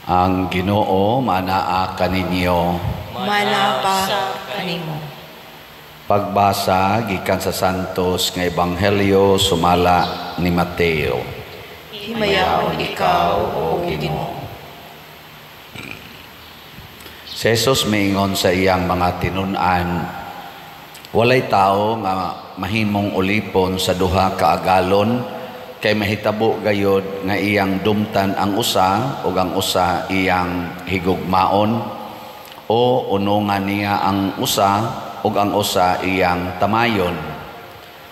Ang Ginoo manaa kaninyo. Manapa kanimo. Pagbasa gikan sa Santos nga Ebanghelyo sumala ni Mateo. Himayaon ikaw, O Ginoo. Si Jesus miingon sa iyang mga tinun-an, walay tao nga mahimong ulipon sa duha ka agalon, kay mahitabo gayod nga iyang dumtan ang usa ug ang usa iyang higugmaon, o unungan niya ang usa ug ang usa iyang tamayon.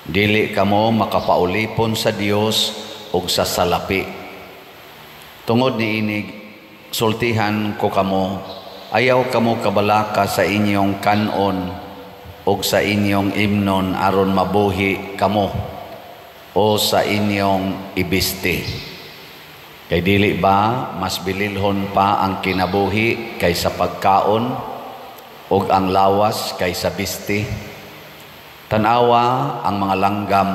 Dili kamo makapaulipon sa Dios ug sa salapi. Tungod niini, sultihan ko kamo, ayaw kamo kabalaka sa inyong kanon ug sa inyong imnon aron mabuhi kamo, o sa inyong ibisti. Kay dili ba mas bililhon pa ang kinabuhi kaysa pagkaon, ug ang lawas kaysa bisti? Tan-awa ang mga langgam,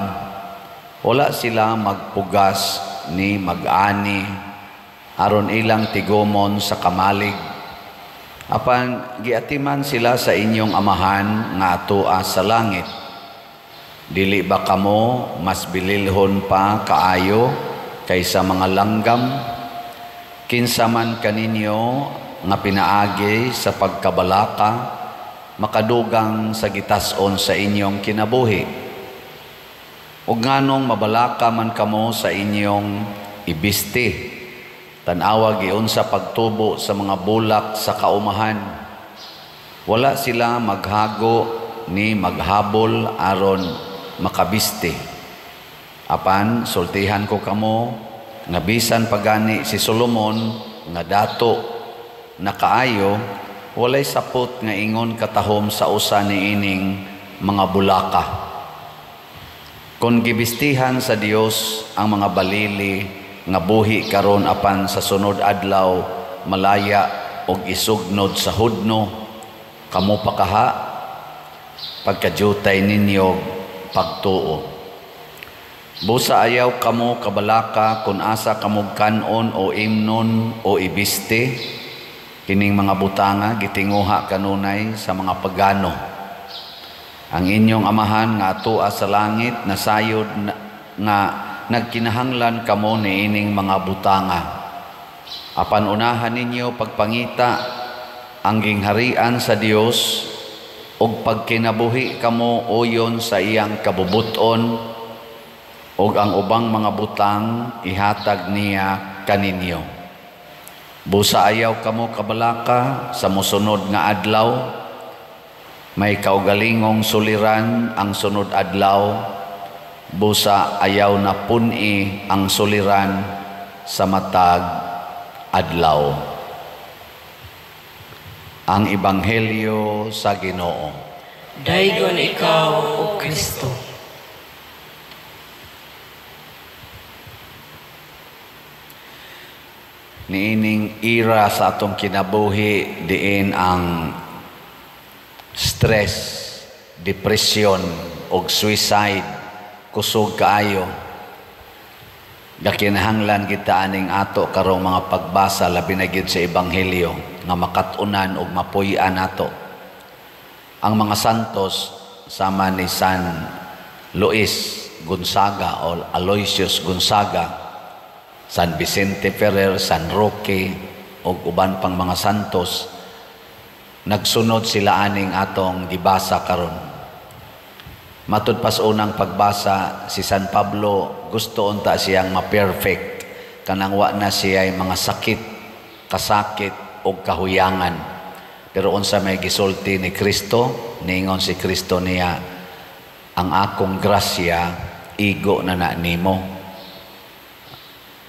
wala sila magpugas ni mag-ani aron ilang tigumon sa kamalig. Apan giatiman sila sa inyong amahan nga atoa sa langit. Dili ba kamo mas bililhon pa kaayo kaysa mga langgam? Kinsa man kaninyo nga pinaagi sa pagkabalaka, makadugang sa gitas-on sa inyong kinabuhi. Ug nganong mabalaka man kamo sa inyong ibisti, tan-awa giunsa pagtubo sa mga bulak sa kaumahan. Wala sila maghago ni maghabol aron makabisti. Apan sultihan ko kamo nga bisan pagani si Solomon nga dato nakaayo, walay sapot nga ingon katahom sa usa niining mga bulaka. Kon gibistihan sa Dios ang mga balili nga buhi karon apan sa sunod adlaw malaya og isugnod sa hudno, kamo pa kaha pagkajutay ninyo pagtuo. Busa ayaw kamo kabalaka kung asa kamo kanon o imnon o ibisti. Kining mga butanga gitinguha kanunay sa mga pagano. Ang inyong amahan nga atoa sa langit nasayod na, nga nagkinahanglan kamo niining mga butanga. Apan unahan ninyo pagpangita ang gingharian sa Dios ug pagkinabuhi kamo uyon sa iyang kabubuton, ug ang ubang mga butang ihatag niya kaninyo. Busa ayaw kamo kabalaka sa mosunod nga adlaw, may kaugalingong suliran ang sunod adlaw. Busa ayaw na pun-i ang suliran sa matag adlaw. Ang Ebanghelyo sa Ginoo. Daygon ikaw, O Kristo. Niining era sa atong kinabuhi, diin ang stress, depression og suicide kusog kaayo. Gakinahanglan kita aning ato karong mga pagbasa, labi na gyud sa Ebanghelyo nga makat-unan og mapuy-an nato. Ang mga santos sama ni San Luis Gonzaga o Aloysius Gonzaga, San Vicente Ferrer, San Roque ug uban pang mga santos, nagsunod sila aning atong gibasa karon. Matud pas unang pagbasa, si San Pablo gusto unta siyang ma-perfect, kanang wa na siya'y mga sakit, kasakit og kahuyangan. Pero unsa may gisulti ni Kristo, niingon si Kristo niya, ang akong grasya igo na na nimo.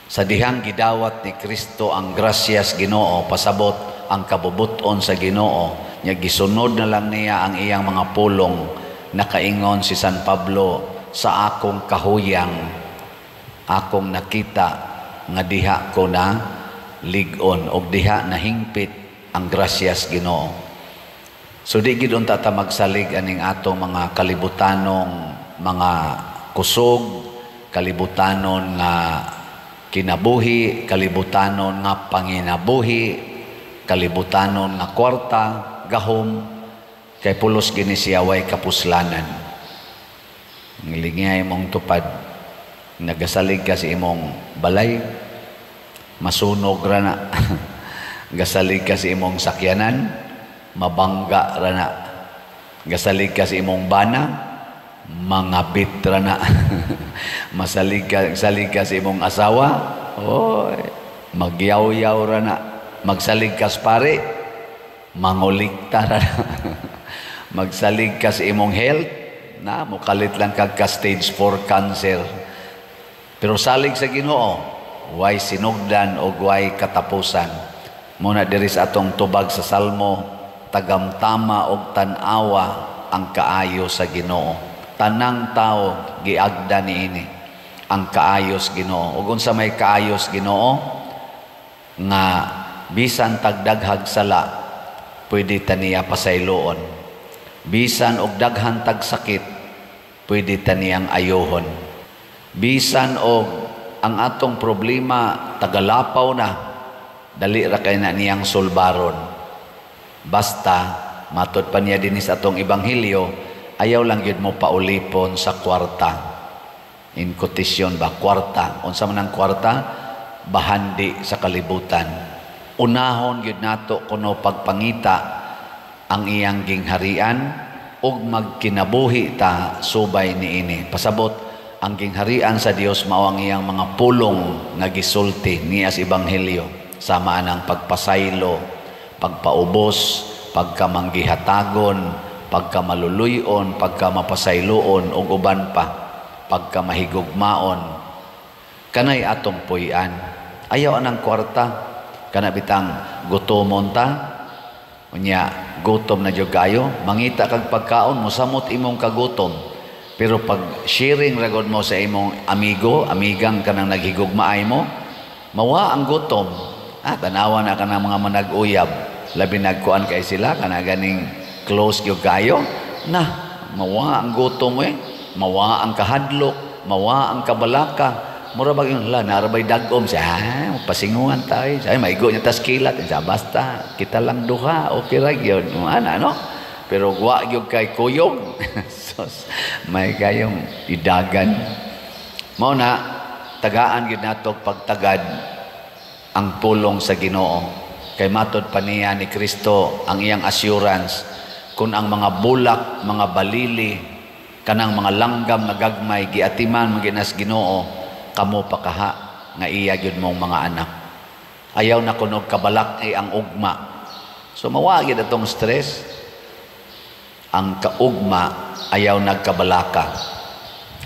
Sa dihang gidawat ni Kristo ang grasyas Ginoo, pasabot ang kabubuton sa Ginoo, nya gisunod na lang niya ang iyang mga pulong. Nakaingon si San Pablo, sa akong kahuyang akong nakita nga diha ko na lig-on og diha nahingpit ang grasyas Ginoo. So di gid unta ta magsalig aning atong mga kalibutanong mga kusog, kalibutanon nga kinabuhi, kalibutanon nga panginabuhi, kalibutanon nga kwarta, gahom, kay pulos gini siya way kapuslanan. Ngilingay mong tupad, nagasalig ka sa imong balay, masunog ra na. Gasalig ka sa imong sakyanan, mabangga ra na. Gasalig ka sa imong bana, mangabit ra na. Masalig ka, salig ka sa imong asawa, oy, magyaw-yaw ra na. Magsalig ka sa pare, mangulikta ra na. Magsalig ka sa imong health, na mukalit lang kag ka stage 4 cancer. Pero salig sa Ginoo, way sinugdan o way katapusan. Muna diri sa atong tubag sa Salmo, tagamtama og tan-awa ang kaayo sa Ginoo. Tanang tao giagda niini ang kaayos Ginoo. Ug unsa may kaayos Ginoo nga bisan tagdaghag sala, pwede ta niya pasayloon. Bisan og daghan tag sakit, pwede ta niyang ayohon. Bisan og ang atong problema tagalapaw na, dali ra kay na niyang sulbaron. Basta matod pa niya dinhi sa atong ebanghelyo, ayaw lang gyud mo paulipon sa kwarta. In quotation ba, kwarta. Unsa man ang kwarta? Bahandi sa kalibutan. Unahon gyud nato kuno pagpangita ang iyang gingharian ug magkinabuhi ta subay niini. Pasabot, ang gingharian sa Dios mao ang iyang mga pulong nga gisulti niya sa ebanghelyo, sama anang pagpasaylo, pagpaubos, pagkamanggihatagon, pagkamaluluyon, pagkamapasayloon ug uban pa, pagkamahigugmaon. Kanay atong puy-an. Ayaw anang kwarta, kana bitang gutomon ta, unya gutom na jud kayo, mangita kag pagkaon, mosamot imong kagutom. Pero pag sharing ragod mo sa imong amigo, amigang kanang naghigugmaay mo, mawa ang gutom. Tanawa na kanang mga manag-uyab, labi nagkuan kay sila kana ganing close gyud kayo, na mawa ang gutom eh, mawa ang kahadlok, mawa ang kabalaka. Mura bag yung la narabay dagom siya, pasinguhan tayo. Ay maigo niya tas kilat, siya basta kita lang duha, okay ra gyud. Ana no? Pero wa gyud kay kuyog. Sos, may kayong idagan. Mao na tagaan gyud nato pagtagad ang pulong sa Ginoo. Kay matod pa niya ni Kristo ang iyang assurance kung ang mga bulak, mga balili, kanang mga langgam nga gagmay giatiman maginas Ginoo, kamo pakaha nga iya gyud mong mga anak. Ayaw na kunog kabalak ay ang ugma. So mawa gyud atong stress. Ang kaugma ayaw nagkabalaka.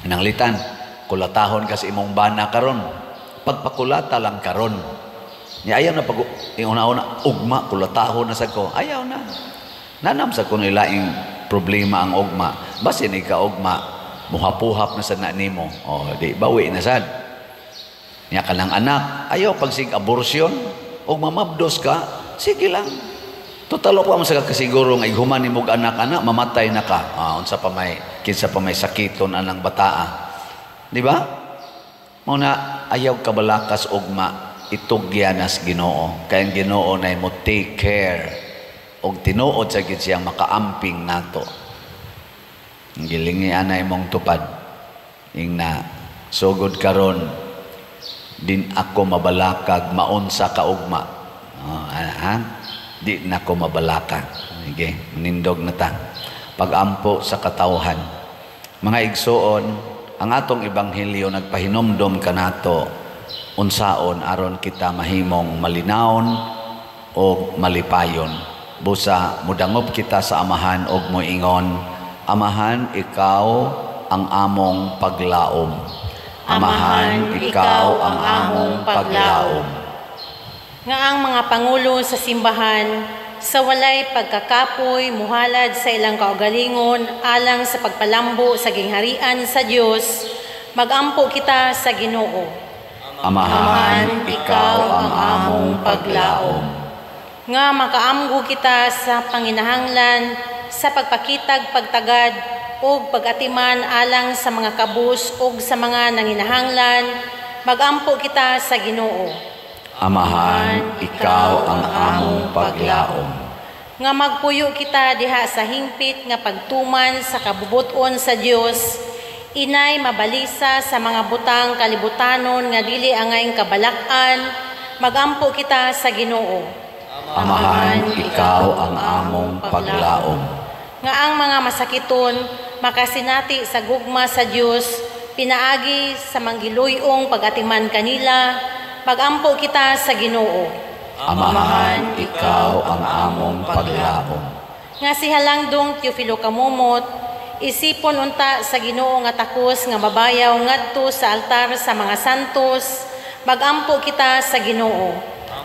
Nanglitan, kulatahon ka sa imong bana karon. Pagpakulata lang karon. Nya ayaw na pag una-una ugma kulatahon na sa ko. Ayaw na. Nanam sa kuno ilaing problema ang ugma. Basin ika ugma, muhapuhap na sad na nimo. O di bawi na sad. Nya kanang anak, ayaw pagsig abortion og mamabdos ka, sige lang. Total pa mo sa kasiguro nga ighuman nimo og anak-anak, mamatay na ka. Unsa pa may kinsa pa may sakiton anang bataa. Di ba? Mao na ayaw kabalakas ugma, itugyan nas Ginoo. Kay ang Ginoo nay mo take care og tinuod sa gid siyang makaamping nato. Ang gilingi anay mong tupad. Ingna sugod karon din ako mabalakag maunsa ka ugma. Oh, ha? Di na ko mabalaka. Sige, manindog na ta. Pagampo sa katawhan. Mga igsuon, ang atong ebanghelyo nagpahinomdom kanato unsaon aron kita mahimong malinawon o malipayon. Busa mudangop kita sa Amahan og moingon, Amahan, ikaw ang among paglaom. Amahan, ikaw ang among paglaom. Nga ang mga pangulo sa simbahan sa walay pagkakapoy muhalad sa ilang kaugalingon alang sa pagpalambo sa gingharian sa Dios, magampo kita sa Ginoo. Amahan, ikaw ang among paglaom. Nga makaamgo kita sa panginahanglan sa pagpakitag pagtagad ug pag-atiman alang sa mga kabus ug sa mga nanginahanglan magampo kita sa Ginoo. Amahan, ikaw ang among paglaom. Nga magpuyo kita diha sa hingpit nga pagtuman sa kabubuton sa Dios, inay mabalisa sa mga butang kalibutanon nga dili angayng kabalak-an, magampo kita sa Ginoo. Amahan, ikaw ang among paglaom. Nga ang mga masakiton makasinati sa gugma sa Dios pinaagi sa manggiluyong pag-atiman kanila, magampo kita sa Ginoo. Amahan, ikaw ang among paglaom. Nga si Halangdong Teofilo Camomot isipon unta sa Ginoo nga takos nga mabayaw ngadto sa altar sa mga santos, magampo kita sa Ginoo.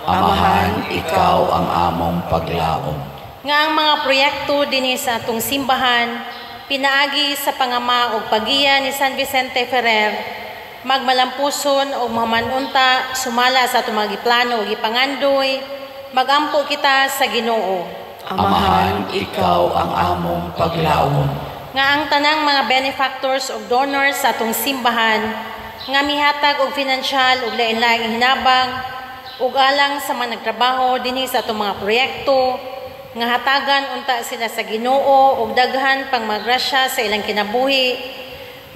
Amahan, ikaw ang among paglaom. Nga ang mga proyekto dinhi sa atong simbahan pinaagi sa pangama og pagiya ni San Vicente Ferrer magmalampuson og mahuman unta sumala sa atong mga giplano ug gipangandoy, magampo kita sa Ginoo. Amahan, ikaw ang among paglaom. Nga ang tanang mga benefactors ug donors sa atong simbahan nga mihatag og finansyal ug lain-laing hinabang ug alang sa mga nagtrabaho dinhi sa atong mga proyekto, nga hatagan unta sila sa Ginoo og daghan pang magrasya sa ilang kinabuhi,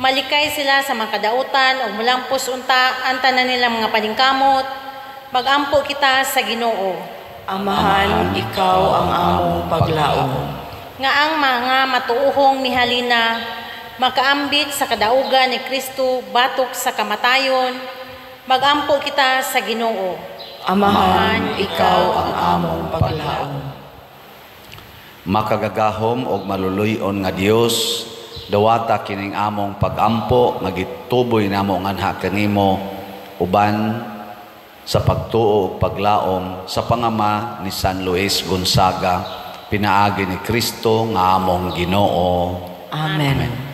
malikay sila sa mga kadautan ug mulampos unta ang tanan nilang mga paningkamot, magampo kita sa Ginoo. Amahan, ikaw ang among paglaom. Nga ang mga matuohong mihalina makaambit sa kadaugan ni Kristo batok sa kamatayon, magampo kita sa Ginoo. Amahan, ikaw ang among paglaom. Makagagahom og maluluy-on nga Dios, dawata kining among pagampo nga gituboy namo nganha kanimo uban sa pagtuo ug paglaom sa pangama ni San Luis Gonzaga, pinaagi ni Kristo nga among Ginoo. Amen.